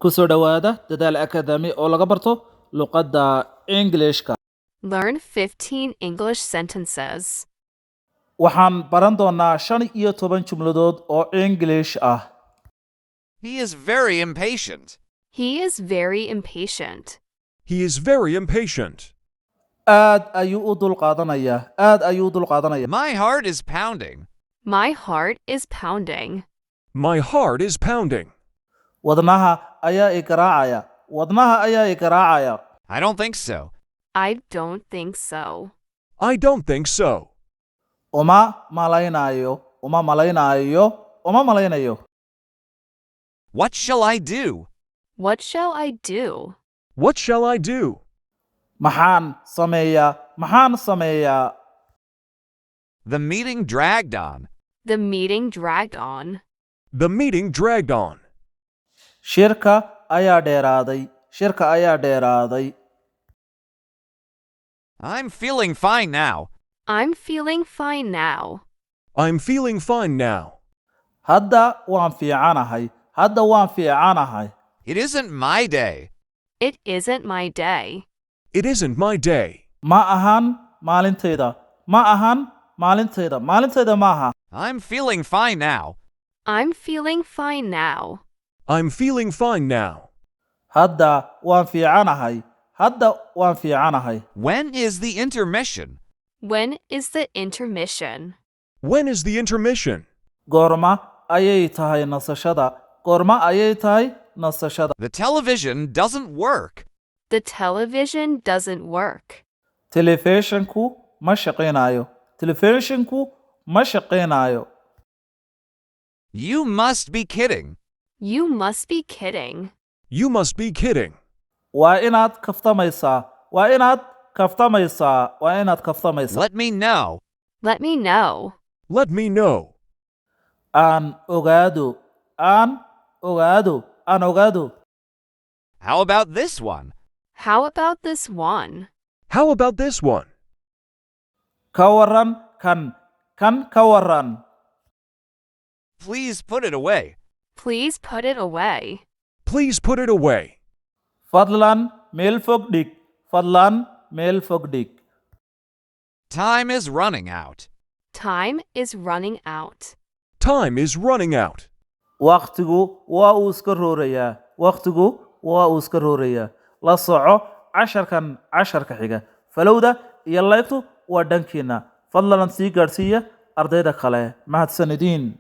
Ku soo dhowaada Dadaal Academy oo laga barto luqadda Englishka. Learn 15 English sentences. Waxaan baran doonaa 15 jumladood oo English ah. He is very impatient. He is very impatient. He is very impatient. Aad ayuu u dulqaadanayaa. Aad ayuu u dulqaadanayaa. My heart is pounding. My heart is pounding. My heart is pounding. Wadnaha ayaa i garaacaya. Wadnaha ayaa i garaacaya. I don't think so. I don't think so. I don't think so. Uma malaynayo. Uma malaynayo. Uma malaynayo. What shall I do? What shall I do? What shall I do? Maxaan sameeyaa? Maxaan sameeyaa? The meeting dragged on. The meeting dragged on. The meeting dragged on. Shirka ayaa dheeraaday. Shirka ayaa dheeraaday. I'm feeling fine now. I'm feeling fine now. I'm feeling fine now. Hadda waan fiicanahay. Hadda waan fiicanahay. It isn't my day. It isn't my day. It isn't my day. Ma ahan maalintayda. Ma ahan maalintayda. Maalintayda ma aha. I'm feeling fine now. I'm feeling fine now. I'm feeling fine now. Hadda waan fiicanahay. Hadda waan fiicanahay. When is the intermission? When is the intermission? When is the intermission? Goorma ayay tahay nasashada? Goorma ayay tahay nasashada? The television doesn't work. The television doesn't work. Telefishinku ma shaqaynayo. Telefishinku ma shaqaynayo. You must be kidding. You must be kidding. You must be kidding. Waa inaad kaftamaysaa. Waa inaad kaftamaysaa. Waa inaad kaftamaysaa. Let me know. Let me know. Let me know. Aan ogaado. Aan ogaado. Aan ogaado. How about this one? How about this one? How about this one? Ka waran kan? Kan ka waran? Please put it away. Please put it away. Please put it away. Fadlan meel fog dhig. Fadlan meel fog dhig. Time is running out. Time is running out. Time is running out. Wakhtigu waa uu iska roorayaa. Wakhtigu waa uu iska roorayaa. La soco casharkan casharka xiga. Followda iyo liketu waa dhankiina. Fadlan sii gaadhsiiya ardayda kale. Mahadsanidin.